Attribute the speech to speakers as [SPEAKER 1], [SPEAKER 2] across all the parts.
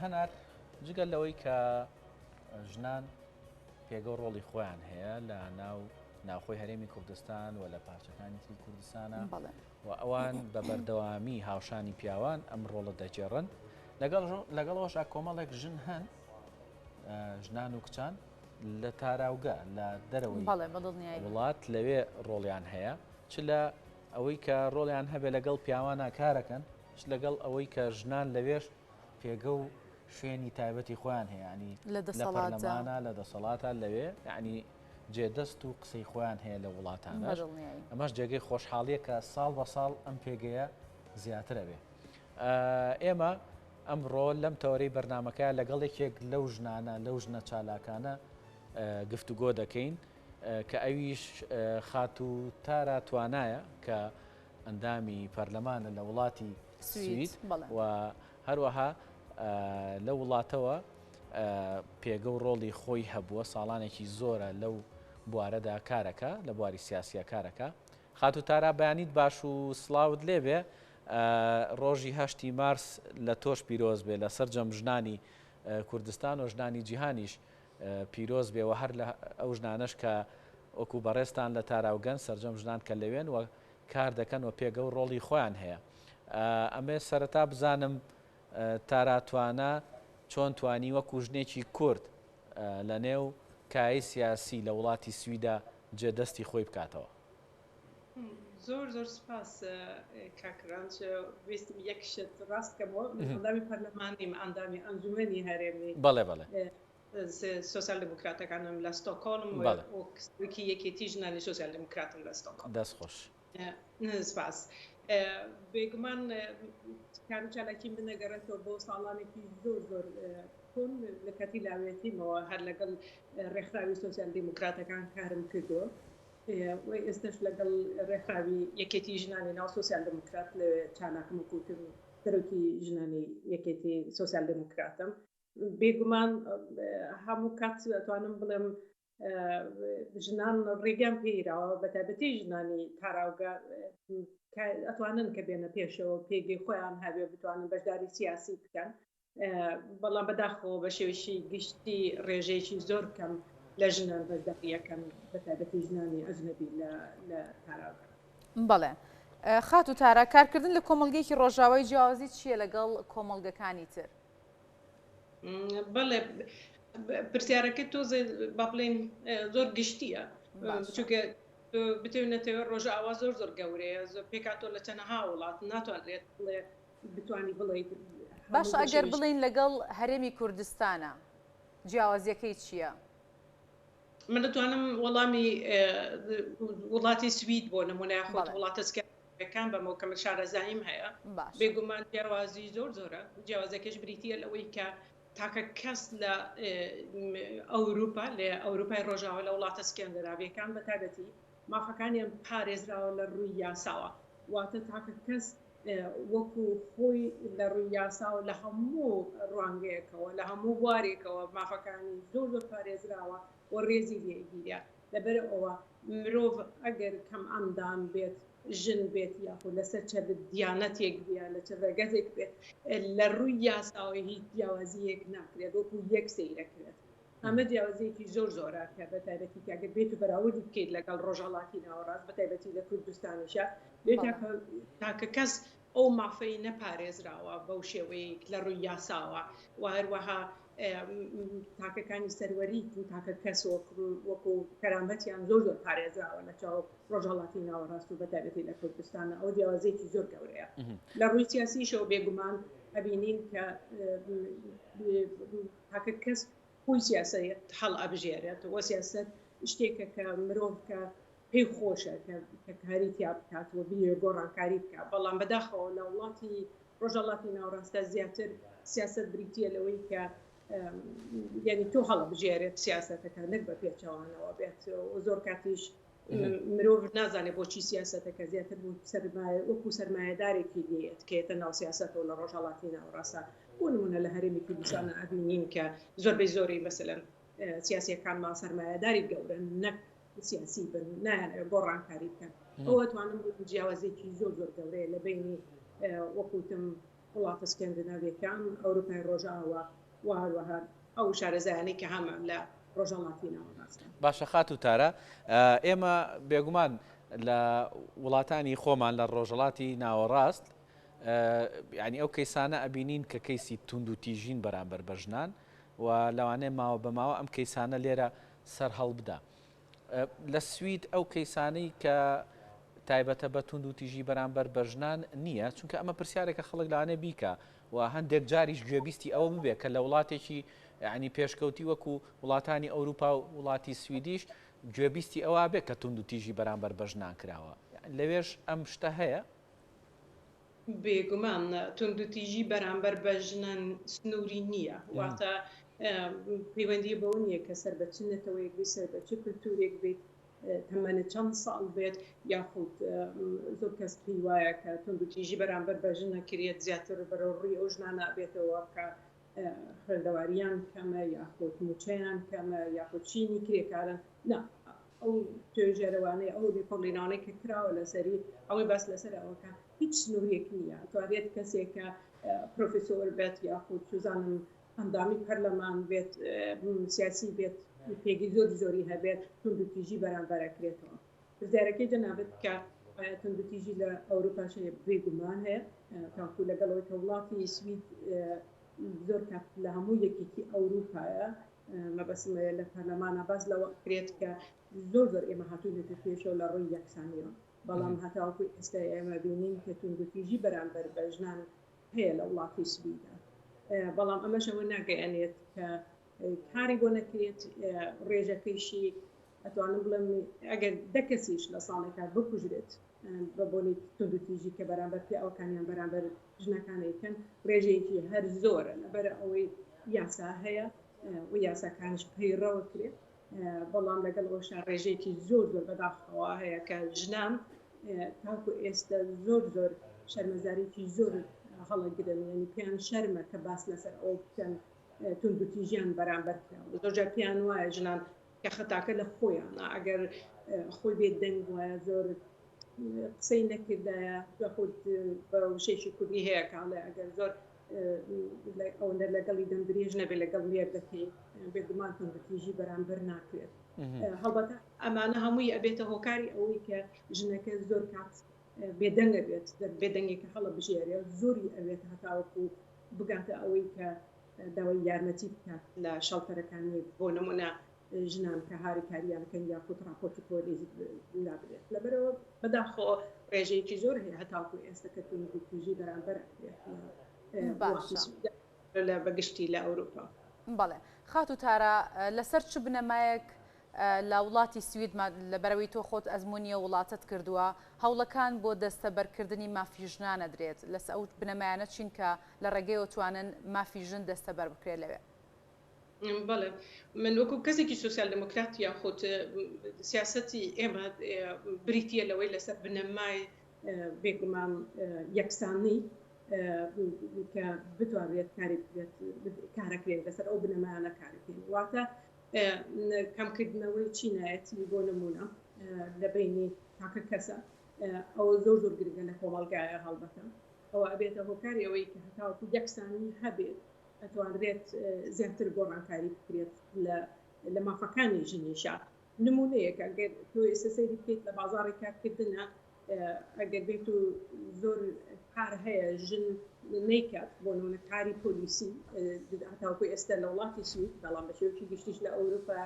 [SPEAKER 1] هەنار جگە لەوەی کە ژنان پێگە و ڕۆڵی خۆیان هەیە لە ناو ناوخۆی هەرێمی کوردستان و لە پارچەکانی تری کوردستانە و ئەوان بە بەردەوامی هاوشانی پیاوان ئەم ڕۆڵە دەگێڕن لەگەڵ لەگەڵەوەشا کۆمەڵێک ژن هەن ژنان و کچان لە تاراوگە لە دەرەوەی وڵات لەوێ ڕۆڵیان هەیە چ لە ئەوەی کە ڕۆڵیان هەبێ لەگەڵ پیاوانە کارەکەن چ لەگەڵ ئەوەی کە ژنان لەوێش پێگە و شوێنی تایبەتی خۆیان هەیە ینی
[SPEAKER 2] لە
[SPEAKER 1] پەرلەمانە لە دەسەڵاتە لەوێ یعنی جێدەست و قسەی خۆیان هەیە لە وڵاتانەش ئەمەش جێگەی خۆشحاڵیە کە ساڵ بە ساڵ ئەم پێگەیە زیاترە بێ ئێمە ئەمڕۆ لەم تەوەرەی بەرنمەکە لەگەڵ یەکێک لەو ژنانە لەو ژنە چالاکانە گفتوگۆ دەکەین کە ئەویش خاتوو تارا توانایە کە ئەندامی پەرلەمانە لە وڵاتی سوید و هەروەها لە وڵاتەوە پێگە و ڕۆڵی خۆی هەبووە ساڵانێکی زۆرە لەو بوارەدا کارەکە لە بواری سیاسیە کارەکە خاتوو تارا بەیانیت باش و سڵاوت لێبێ ڕۆژی هەشتی مارس لە تۆش پیرۆز بێ لە سەرجەم ژنانی کوردستان و ژنانی جیهانیش پیرۆز بێ وە هەر لە ئەو ژنانەش کە وەکو بەڕێزتان لە تاراوگەن سەرجەم ژنان کە لەوێن و کار دەکەن و پێگە و ڕۆڵی خۆیان هەیە ئەمێ سەرەتا بزانم تارا توانا چۆن توانی وەکو ژنێکی کورد لە نێو کایەی سیاسی لە وڵاتی سویدا جێ دەستی خۆی بکاتەوە؟
[SPEAKER 3] زۆر زۆر سپاس کاک ڕەنج ویستم یەک شت ڕاست کەمەوە من ئەندامی پەرلەمان نیم ئەندامی ئەنجومەنی هەرێمی
[SPEAKER 1] بەڵێ بەڵێ
[SPEAKER 3] سۆسیال دێموکراتەکانم لە ستۆکۆڵم وەک سەرۆکی یەکێتی ژنانی سۆسیال دێموکراتم لە ستۆکۆڵم.
[SPEAKER 1] دەست خۆش.
[SPEAKER 3] سپاس. بێگومان کار و چالاکی من دەگەڕێتەوە بۆ ساڵانێکی زۆر زۆر کۆن لە کاتی لاوێتیمەوە هەر لەگەڵ ڕێکخراوی سۆسیال دێموکراتەکان کارم کردووە و ئێستش لەگەڵ ڕێکخراوی یەکێتی ژنانی ناو سۆسیال دێموکرات لەوێ چالاکم و کوتم سەرۆکی ژنانی یەکێتی سۆسیال دێموکراتم. بێگومان هەموو کات ئەتوانم بڵێم ژنان ڕێگەیان پێیراوە بە تایبەتی ژنانی تاراوگە ئەتوانن کە بێنە پێشەوە پێگەی خۆیان هەبێ بتوانن بەشداری سیاسی بکەن بەڵام بەداخەوە بە شێوەیەکی گشتی ڕێژەیەکی زۆر کەم لە ژنان بەشداریەکەن بە تایبەتی ژنانی ئەجنەبی لە تاراوگە.
[SPEAKER 2] بەڵێ خاتوو تارا کارکردن لە کۆمەڵگەیەکی ڕۆژاوای جیاوازی چییە لەگەڵ کۆمەڵگەکانی تر؟
[SPEAKER 3] بەڵێ پرسیارەکە تۆزێ با بڵێین زۆر گشتیە چونکە بتەوێ نەتەوێ ڕۆژئاوا زۆر زۆر گەورەیە زۆر پێکاتۆ لە چەنەها وڵات ناتوانرێت بڵێ بتانی بڵێیت
[SPEAKER 2] باشە ئەگەر بڵێین لەگەڵ هەرێمی کوردستانە جیاوازیەکەی چییە؟
[SPEAKER 3] من دەتوانم وەڵامی وڵاتی سوید بۆ نمونە خۆت وڵاتە سکەکان بەمەوە کە من شارەزاییم هەیە بێگومان جیاوازی زۆر زۆرە جیاوازەکەش بریتە لەوەی کە تاکە کەس لە ئەوروپا لە ئەوروپای ڕۆژاوە لە وڵاتە سکەندەراویەکان بە تایبەتی مافەکانیان پارێزراوە لە ڕووی یاساوە واتە تاکە کەس وەکو خۆی لە ڕووی یاسا و لە هەموو ڕوانگەیەکەوە لە هەموو بوارێکەوە مافەکانی زۆر زۆر پارێزراوە و ڕێزی لێ گیرا لەبەر ئەوە مرۆڤ ئەگەر کەم ئەندام بێت ژن بێت یاخود لەسەر چە دیانەتێک بێ لە چ ڕێگەزێک بێت لە ڕووی یاساوە هیچ جیاوازیەک ناکرێت وەکو یەک سەیرەکرێت ئەمە جیاوازیەکی زۆر زۆرە کە بە تایبەتی کە ئەگەر بێت و بەراوردی بکەیت لەگەڵ ڕۆژهەڵاتی ناوەڕاست بە تایبەتی لە کوردستانیشە لێ تاکە کەس ئەو مافەی نەپارێزراوە بەو شێوەیە لە ڕووی یاساوە و هەروەها تاکەکانی سەروەری و تاکە کەس وەکو کەرامەتیان زۆر زۆر پارێزراوە لە چاو ڕۆژهەڵاتی ناوەڕاست و بەتایبەتی لە کوردستان ئەو جیاوازیەکی زۆر گەورەیە لە ڕووی سیاسیشەوە بێگومان ئەبینین کە تاکە کەس خۆی سیاسەت هەڵئەبژێرێت و سیاسەت شتێکە کە مرۆڤ کە پێی خۆشە کە کاری تیا بکات و بیەوێ گۆڕانکاری بکات بەڵام بەداخەوە لە وڵاتی ڕۆژهەڵاتی ناوەڕاستدا زیاتر سیاسەت بریتییە لەوەی کە یعنی تۆ هەڵەبژێرێت سیاسەتەکە نەک بە پێچەوانەوە بێت و زۆر کاتیش مرۆڤ نازانێت بۆچی سیاسەتەکە زیاتر بۆ سەرمایە وەکو سەرمایەدارێکی لێت کێتە ناو سیاسەتەوە لە ڕۆژهەڵاتی ناوەڕاستە بۆ نمونە لە هەرێمی کوردستانە ئەبینین کە زۆربەی زۆری مەسەلەن سیاسیەکانمان سەرمایەداری گەورەن نەک سیاسی بن نایانەوێت گۆڕانکاری بکەن ئەوە توانم بڵێم جیاوازێکی زۆر زۆر گەورەیە لە بینی وەکوتم. وڵاتە سکەندناویەکان، ئەوروپای ڕۆژئاوا و هەروەها ئەو شارەزایانەی کە هەمە لە ڕۆژهەڵاتی ناوەڕاستدا.
[SPEAKER 1] باشە خاتوو تارا، ئێمە بێگومان لە وڵاتانی خۆمان لە ڕۆژهەڵاتی ناوەڕاست یانی ئەو کەیسانە ئەبینین کە کەیسی توندوتیژین بەرامبەر بە ژنان و لەوانەیە ماوە بە ماوە ئەم کەیسانە لێرە سەر هەڵبدا. لە سوید ئەو کەیسانەی کە تایبەتە بە توندوتیژی بەرامبەر بە ژنان نییە چونکە ئەمە پرسیارێکە خەڵک لەوانەیە بیکا و هەندێک جاریش گوێبیستی ئەوە ببێ کە لە وڵاتێکی یعنی پێشکەوتی وەکو وڵاتانی ئەوروپا و وڵاتی سویدیش گوێبیستی ئەوە بێ کە توندوتیژی بەرامبەر بە ژنان کراوە لەوێش ئەم شتە هەیە؟
[SPEAKER 3] بێگومان توندوتیژی بەرامبەر بە ژنان سنووری نییە، واتە پەیوەندی بەوە نییە کە سەر بە چ نەتەوەیەک بیت، سەر بە چ کولتوورێک بیت، تەمەنت چەند ساڵ بێت، یاخود زۆر کەس پێی وایە کە توندوتیژی بەرامبەر بە ژن ئەکرێت زیاتر بەرەو ڕووی ئەو ژنانە ئەبێتەوە کە خوێندەواریان کەمە یاخود مووچەیان کەمە یاخود چینی کرێکارن، نا ئەو توێژەرەوانەی ئەو لێکۆڵینەوانەی کە کراوە لەسەری ئەوەی باس لەسەر ئەوەکە هیچ سنوورێک نییە توانێت کەسێک کە پرۆفیسۆر بێت یاخود سوزانم ئەندامی پەرلەمان بێت سیاسی بێت پێگەی زۆر زۆری هەبێت توندوتیژی بەرامبەرەکرێتەوە پرسیارەکەی جەنابت کە ئایا توندوتیژی لە ئەوروپاش هەیە بێگومان هەیە تاکو لەگەڵ ئەوەی کە وڵاتی سوید زۆر کات لە هەموو یەکێتی ئەوروپایە مەبەستم ئەوەیە لە پەرلەمانە باس لەوە کرێت کە زۆر زۆر ئێمە هاتووینەتە پێشەوە لە ڕووی یەکسانیەوە بەڵام هەتاوەکو ئێستا ئێمە بینین کە توندوتیژی بەرامبەر بە ژنان هەیە لە وڵاتی سویدا بەڵام ئەمەش ئەوە ناگەیەنێت کە کاری بۆ نەکرێت ڕێژەکەیشی ئەتوانم بڵێم ئەگەر دە کەسیش لە ساڵێکا بکوژرێت بە بۆنەی توندوتیژی کە بەرامبەر پیاوەکانیان بەرامبەر ژنەکان ئەیکەن ڕێژەیەکی هەر زۆرە لەبەر ئەوەی یاسا هەیە و یاساکانیش پەیڕەوە کرێت بەڵام لەگەڵ ئەوشا ڕێژەیەکی زۆر زۆر بەداخەوە هەیە کە ژنان تاکو ئێستا زۆر زۆر شەرمەزارێکی زۆر هەڵەگرن یعنی پێیان شەرمە کە باس لەسەر ئەوە بکەن توندوتیژیان بەرامبەر کراوە زۆرجار پێیان وایە ژنان کە خەتاکە لە خۆیانە ئەگەر خۆی بێ دەنگ وایە زۆر قسەی نەکردایە یاخود بە وشەیەکی کوردی هەیە کاڵێ ئەگەر زۆر ئەوەندە لەگەڵی دەم درێژ نەبێ لەگەڵ مێردەکەی بێگومان توندوتیژی بەرامبەر ناکرێت هەڵبەتە ئەمانە هەمووی ئەبێتە هۆکاری ئەوەی کە ژنەکە زۆر کات بێدەنگە بێت بێدەنگێکە هەڵە بژێرێ زۆری ئەوێت هەتاوەکو بگاتە ئەوەی کە داوای یارمەتی بکات لە شەڵتەرەکانی بۆ نمونە ژنان کە هاریکاریان بکەن یاخود ڕاپۆرتی پۆلیس لابرێت لەبەرەوە بەداخەوە ڕێژەیەکی زۆر هەیە هەتاوەکو ئێستا کە توندوتیژی بەرامبەر ئەکرێت لە بەگشتی لە ئەوروپا.
[SPEAKER 2] بەڵێ خاتوو تارا لەسەر چ بنەمایەک لە وڵاتی سوید لەبەرئەوەی تۆ خۆت ئەزموونی ئەو وڵاتەت کردووە هەوڵەکان بۆ دەستەبەرکردنی مافی ژنان ئەدرێت لەسە ئەو بنەمایانە چین کە لە ڕێگەیەوە توانن مافی ژن دەستەبەر بکرێت لەوێ؟
[SPEAKER 3] بەڵێ من وەکو کەسێکی سۆسیال دێموکرات یاخود سیاسەتی ئێمە بریتییە لەوەی لەسەر بنەمای بێگومان یەکسانی کە بتوانرێت کاری بکرێت کارەکرێت لەسەر ئەو بنەمایانە کارەکەین واتە کەمکردنەوەی چینایەتی بۆ نمونە لە بینی تاکە کەسە ئەوە زۆر زۆر گرنگە لە کۆمەڵگایە هەڵبەتە ئەوە ئەبێتە هۆکاری ئەوەی کە هەتاوەکو یەکسانی هەبێت ئەتوانرێت زیاتر گۆڕانکاری بکرێت لە مافەکانی ژنیشا نمونەیەک ئەگەر تۆ ئێستا سەیری بکەیت لە بازاڕی کارکردنە ئەگەر بێت و زۆر کار هەیە ژن نیکات بۆ نمونە کاری پۆلیسی هەتاوەکو ئێستا لە وڵاتی سوید بەڵام بە شێوەیەکی گشتیش لە ئەوروپا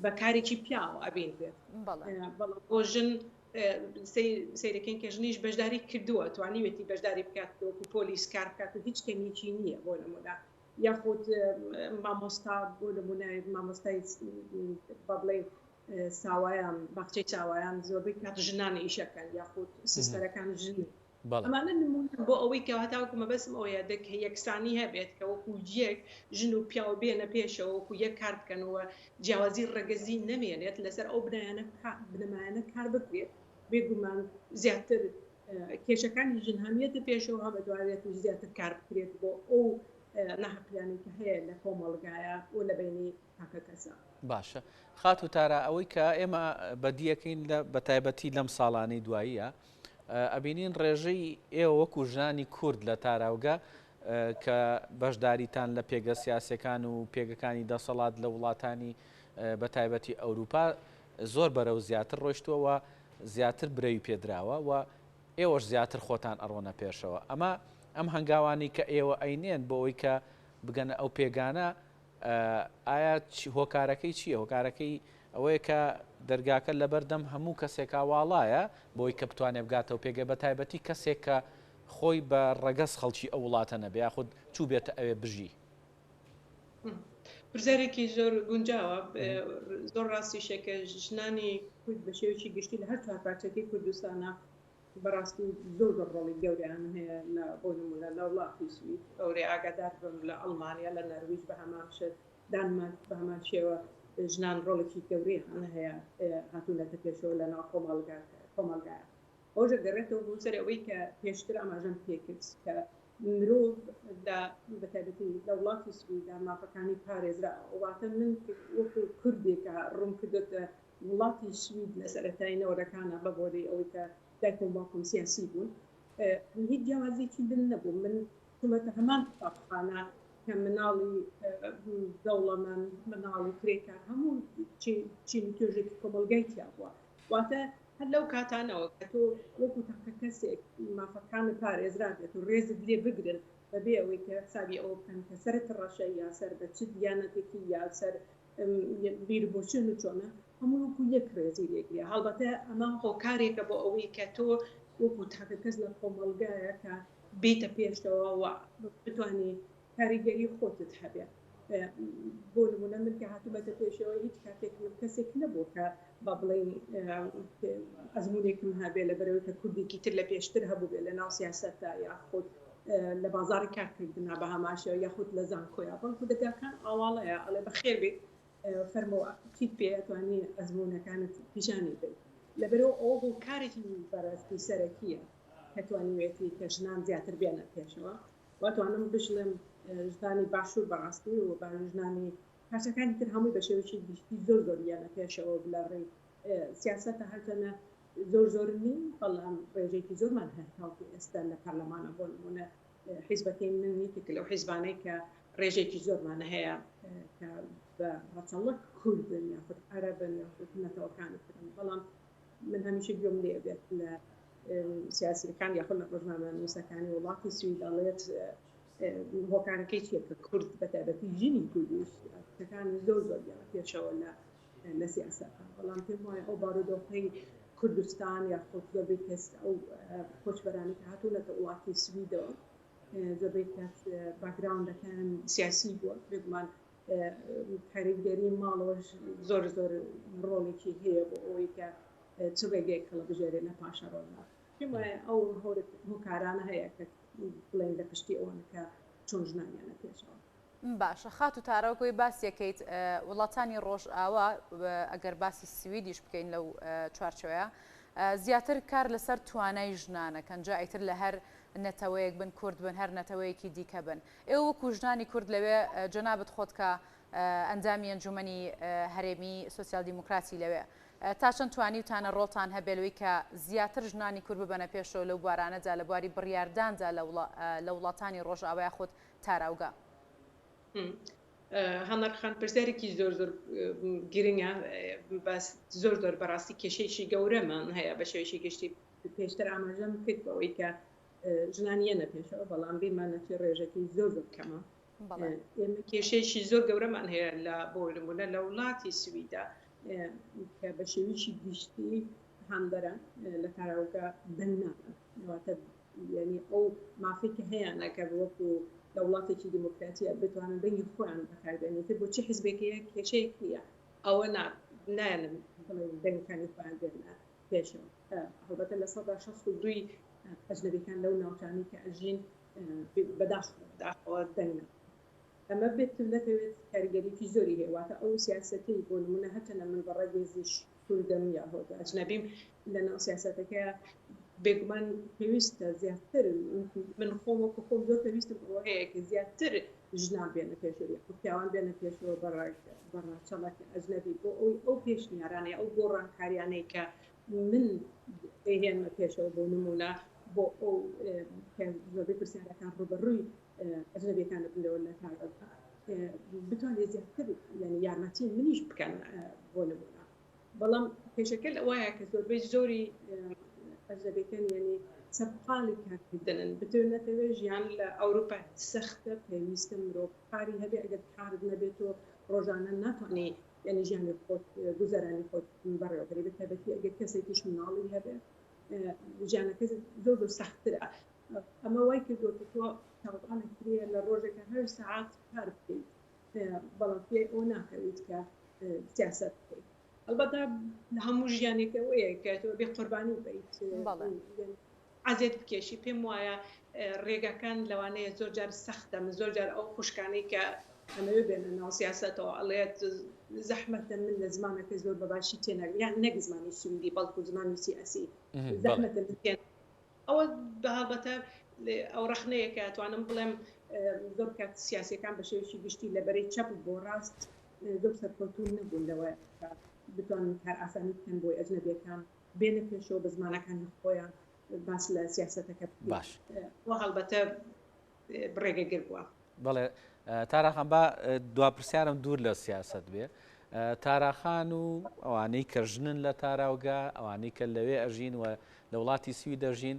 [SPEAKER 3] بە کارێکی پیاوە ئەبینرێت بەڵام بۆ ژن سەیرەکەین کە ژنیش بەشداری کردووە توانیوێتی بەشداری بکات وەکو پۆلیس کار بکات و هیچ کەمیکی نییە بۆ نمونە یاخود مامۆستا بۆ نمونە مامۆستای بە بڵێ ساوایان باخچەی ساوایان زۆربەی کات ژنان ئیشەکەن یاخود سیستەرەکان ژن ئەمانە نمونە بۆ ئەوەی کە هەتاوەکو مەبەستم ئەوەیە دە کە یەکسانی هەبێت کە وەکو یەک ژن و پیاو بێنە پێشەوە وەکو یەک کار بکەن و جیاوازی ڕەگەزی نەمێنێت لەسەر ئەو بنایانە بنەمایانە کار بکرێت بێگومان زیاتر کێشەکانی ژن هەمیەتە پێشەوە هەم ئەتوانرێت زیاتر کار بکرێت بۆ ئەو ناهەقیانەی کە هەیە لە کۆمەڵگایە و لە بینی تاکەکەسە.
[SPEAKER 1] باشە خاتوو تارا ئەوەی کە ئێمە بەدیەکەین لە بەتایبەتی لەم ساڵانەی دواییە ئەبینین ڕێژەی ئێوە وەکو ژنانی کورد لە تاراوگە کە بەشداریتان لە پێگە سیاسیەکان و پێگەکانی دەسەڵات لە وڵاتانی بە تایبەتی ئەوروپا زۆر بەرەو زیاتر ڕۆیشتووە و زیاتر برەوی پێدراوە و ئێوەش زیاتر خۆتان ئەڕۆنە پێشەوە ئەمە ئەم هەنگاوانەی کە ئێوە ئەینێن بۆ ئەوەی کە بگەنە ئەو پێگانە ئایا هۆکارەکەی چییە؟ هۆکارەکەی ئەوەیە کە دەرگاکە لەبەردەم هەموو کەسێکا واڵایە بۆی کە بتوانێت بگاتەوە پێگە بە تایبەتی کەسێک کە خۆی بە ڕەگەز خەڵکی ئەو وڵاتە نەبێ یاخود چووبێتە ئەوێ بژی.
[SPEAKER 3] پرسیارێکی زۆر گونجاوە زۆر ڕاستیشە کە ژنانی کورد بە شێوەیەکی گشتی لە هەر چوار پارچەکەی کوردستانە بەڕاستی زۆر زۆر ڕۆڵی گەورەیان هەیە لە بۆ نمونە لە وڵاتی سوید ئەورێ ئاگادار بم لە ئەڵمانیا لە نەرویج بە هەمان شت دانمارک بە هەمان شێوە ژنان ڕۆڵێکی گەورەیان هەیە هاتوونەتە پێشەوە لە ناو کۆمەڵگا کۆمەڵگایە ئەوەش دەگەڕێتەوە بۆ سەر ئەوەی کە پێشتر ئاماژەم پێکرد کە مرۆڤ لە بەتایبەتی لە وڵاتی سویدا مافەکانی پارێزراوە واتە من وەکو کوردێکە ڕووم کردۆتە وڵاتی سوید لە سەرەتای نەوەدەکانە بە بۆنەی ئەوەی کە دایکم و باوکم سیاسی بوون هیچ جیاوازیەکی من نەبوو من چوومەتە هەمان قوتابخانە کە مناڵی دەوڵەمەند مناڵی کرێکار هەموو چین و توێژێکی کۆمەڵگای تیا بووە واتە هەر لەو کاتانەوە کە تۆ وەکو تاکە کەسێک مافەکانت پارێزرا بێت و ڕێزت لێ بگرن بەبێ ئەوەی کە حسابی ئەوە بکەن کە سەرت ڕەشە یا سەر بە چ دیانەتێکی یا سەر بیر بۆچون و چۆنە هەموو وەکو یەک ڕێزی لێگرێ هەڵبەتە ئەمە هۆکارێکە بۆ ئەوەی کە تۆ وەکو تاکە کەس لە کۆمەڵگایە کە بێتە پێشەوە و بتانی کاریگەری خۆتت هەبێ بۆ نمونە من کە هاتوومەتە پێشەوە هیچ کاتێک من کەسێک نەبوو کە با بڵێین ئەزمونێکم هەبێ لە بەرەوەی کە کوردێکی تر لە پێشتر هەبوو بێ لە ناو سیاسەتە یاخود لە بازاری کارکردنا بە هەماشەوە یاخود لە زانکۆیا بەڵکو دەرگاکان ئاواڵەیە ئەڵێ بەخێر بێیت فەرموو چیت پێ ئەتوانی ئەزموونەکانت پیشانی بەیت لەبەرەوە ئەوە هۆکارێکی بەڕاستی سەرەکیە کە توانیوێتی کە ژنان زیاتر بێنە پێشەوە واتوانم بشڵێم ژنانی باشوور بەڕاستی و ژنانی پارچەکانی تر هەمووی بە شێوەیەکی گشتی زۆر زۆر یانە پێشەوە لە ڕێی سیاسەتە هەرچەنە زۆر زۆر نین بەڵام ڕێژەیەکی زۆرمان هەیە تاوەکو ئێستا لە پەرلەمانە بۆ نمونە حیزبەکەی من یەکێکە لەو حیزبانەی کە ڕێژەیەکی زۆرمان هەیە کە بە ڕەچەڵەک کوردن یاخود عەرەبن یاخود نەتەوەکانی ترن بەڵام من هەمیشە گوێم لێ بێت لە سیاسیەکان یاخود لە ڕۆژنامەنووسەکانی وڵاتی سوید ئەڵێت هۆکارەکەی چییە کە کورد بە تایبەتی ژنی کوردیش کچەکانی زۆر زۆر یانە پێشەوە لە لە سیاسەتە بەڵام پێم وایە ئەو بارودۆخەی کوردستان یاخود زۆربەی کەس ئەو کۆچبەرانی کە هاتوونەتە وڵاتی سویدەوە زۆربەی کات باکگراوندەکان سیاسی بووە بێگومان کاریگەری ماڵەوەش زۆر زۆر ڕۆڵێکی هەیە بۆ ئەوەی کە چ ڕێگەیەک هەڵبژێرێ لە پاشەڕۆژدا پێم وایە ئەو هۆکارانە هەیە کە بڵێن لە پشتی ئەوەن کە چۆن ژنانیانە پێشەوە.
[SPEAKER 2] باشە خاتوو تارا وەک ئەوەی باسی ئەکەیت وڵاتانی ڕۆژئاوا ئەگەر باسی سویدیش بکەین لەو چوارچێوەیە زیاتر کار لەسەر توانای ژنانەکەن جا ئیتر لە هەر نەتەوەیەک بن کورد بن هەر نەتەوەیەکی دیکە بن ئێوە وەکو ژنانی کورد لەوێ جەنابت خۆت کە ئەندامی ئەنجومەنی هەرێمی سۆسیال دیموکراتی لەوێ تا چەند توانیوتانە ڕۆڵتان هەبێ لەوەی کە زیاتر ژنانی کورد ببەنە پێشەوە لەو بوارانەدا لە بواری بڕیارداندا لە وڵاتانی ڕۆژئاوا یاخود تاراوگە؟
[SPEAKER 3] هەنار خان پرسیارێکی زۆر زۆر گرنگە باس زۆر زۆر بەڕاستی کێشەیەکی گەورەمان هەیە بە شێوەیەکی گشتی پێشتر ئاماژەم کرد بەوەی کە ژنان یەنە پێشەوە بەڵام بیرمان نەچێت ڕێژەکەی زۆر زۆر کەمە ئێمە کێشەیەکی زۆر گەورەمان هەیە لە بۆ نمونە لە وڵاتی سویدا کە بە شێوەیەکی گشتی هاندەران لە تاراوگە دەنگ نادەن واتە یعنی ئەو مافی کە هەیەە کە وەکو لە وڵاتێکی دیموکراتیە بتوانن دەنگی خۆیان بەکاربێنن تر بۆچی حزبێکەیە کێشەیەک نییە ئەوە نایەن بڵێن دەنگەکانی خۆیان بێنە پێشەوە هەڵبەتە 62% ئەجنەبیەکان لەو ناوچانەی کە ئەژین بەداخەوە بەداخەوە دەنگ نادەن. ئەمە بێت و نەتەوێت کاریگەریی زۆری هەیە، واتە ئەو سیاسەتەی بۆ نموونە هەرچەندە من بە ڕەگەزیش کوردم یاخود ئەجنەبیم لەناو سیاسەتەکە بێگومان پێویستە زیاتر من خۆم وەکو خۆم زۆر پێویستم ئەوە هەیە کە زیاتر ژنان بێنە پێشەوە یاخود پیاوان بێنە پێشەوە بە ڕەچەڵەک ئەجنەبی بۆ ئەوەی ئەو پێشنیارانەی ئەو گۆڕانکاریانەی کە من دەیهێنمە پێشەوە بۆ نموونە بۆ ئەو کە زۆربەی پرسیارەکان ڕووبەڕووی. ئەجنەبیەکان لەوە لە تاوەدا بتوانێت زیاتر یعنی یارمەتی منیش بکەن بۆ نمونە بەڵام کێشەکە لەوایە کە زۆربەی زۆری ئەجنەبیەکان یعنی سەرقاڵی کارکردنن بتەوێت نەتەوێت ژیان لە ئەوروپا سەختە پێویستە مرۆڤ کاری هەبێ ئەگەر کارت نەبێت و ڕۆژانە ناتوانانی یعنی ژیانی خۆت گوزەرانی خۆت بەڕێوەبەری بە تایبەتی ئەگەر کەسێکیش مناڵی هەبێ ژیانەکە زۆر زۆر سەختترە ئەمە وای کردووە کە تۆ چاوەڕوانت کرێ لە ڕۆژێکە هەر سەعات کار بکەیت بەڵام پێ ئەوە ناکەویت کە سیاست بکەیت ئەلبەتە لە هەموو ژیانێکەوەیە کە تۆ بێ قوربانی بیت عەزێت بکێشی پێم وایە ڕێگاکان لەوانەیە زۆر جار سەختە من زۆر جار ئەو خوشکانەی کە ئەمەوێ بێنە ناو سیاسەتەوە ئەڵێت زەحمەتە من لە زمانەکە زۆر بەباشی تێناگەم یان نەک زمانی سویدی بەڵکو زمانی سیاسی زەحمەتە من تێ ئەوە بە هەڵبەتە ئەو ڕەخنەیە کە ئەتوانم بڵێم زۆر کات سیاسیەکان بە شێوەیەکی گشتی لە بەرەی چەپ بۆ ڕاست زۆر سەرکەوتوو نەبوون لەوە بتوانن کار ئاسانی بکەن بۆی ئەجنەبیەکان بێنە پێشەوە بە زمانەکانی خۆیان باس لە سیاسەتەکە بکەن
[SPEAKER 1] باش
[SPEAKER 3] و هەڵبەتە ڕێگەگر بووە.
[SPEAKER 1] بەڵێ تاراخان با دوا پرسیارم دوور لە سیاسەت بێ تاراخان و ئەوانەی کە ژنن لە تاراوگە ئەوانەی کە لەوێ ئەژین و لە وڵاتی سوی دەژین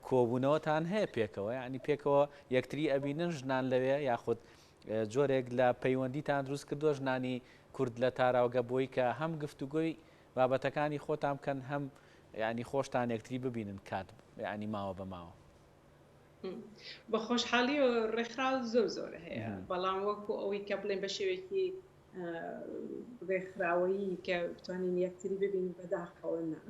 [SPEAKER 1] کۆبوونەوەتان هەیە پێکەوە یعنی پێکەوە یەکتری ئەبینن ژنان لەوێ یاخود جۆرێک لە پەیوەندیتان دروست کردووە ژنانی کورد لە تاراوگە بۆی کە هەم گفتوگۆی بابەتەکانی خۆتان بکەن هەم یعنی خۆشتان یەکتری ببینن کات یعنی ماوە بە ماوە.
[SPEAKER 3] بە خۆشحاڵی ڕێکخراو زۆر زۆر هەیە بەڵام وەکو ئەوەی کە بڵێن بە شێوەیەکی ڕێکخراوەیی کە بتوانین یەکتری ببین بەداخەوە نا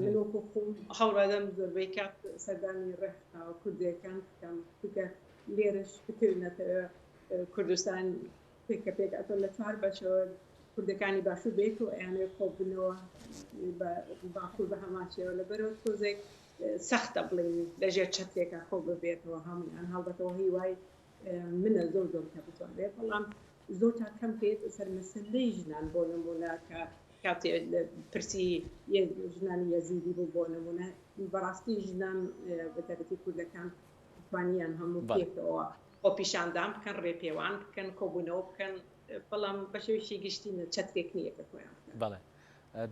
[SPEAKER 3] من وەکو خۆم هەوڵدەم زۆربەی کات سەردانی ڕێکخراوە کوردیەکان بکەم چونکە لێرەش بتوینەتەوە کوردستان پێکە پێک ئەتۆ لە چوار بەشەوە کوردەکانی باشوور بەیەکەوە ئەیانەوێت کۆببنەوە بە باکوور بە هەمان شێوە لەبەرەوە تۆزێک سەختە بڵێین لەژێر چەترێکا کۆ ببێتەوە هەموویان هەڵبەتەوە هیوای منە زۆر زۆر کە بتوانرێت بەڵام زۆر تا کەم پێت سەر مەسلەی ژنان بۆ نمونە کە کاتێ پرسی ژنانی یەزیدی بوو بۆ نمونە بەڕاستی ژنان بەتایبەتی کوردەکان توانیان هەموو پێکەوە خۆپیشاندان بکەن ڕێپێوان بکەن کۆبوونەوە بکەن بەڵام بە شێوەیەکی گشتی چەترێک نییە کە کۆیان بکەن.
[SPEAKER 1] بەڵێ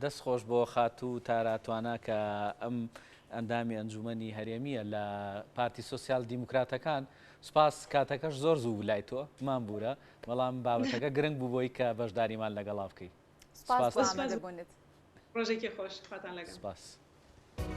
[SPEAKER 1] دەست خۆش بۆ خاتوو تارا توانا کە ئەم ئەندامی ئەنجومەنی هەرێمییە لە پارتی سۆسیال دیموکراتەکان. سوپاس کاتەکەش زۆر زوو بوو لای تۆ مامبورە بەڵام بابەتەکە گرنگ بوو بۆی کە بەشداریمان لەگەڵا بکەی.
[SPEAKER 2] سوپاس بۆ ئامادەبوونت.
[SPEAKER 3] ڕۆژێکی خۆش خواتان لەگەڵ.
[SPEAKER 1] سوپاس.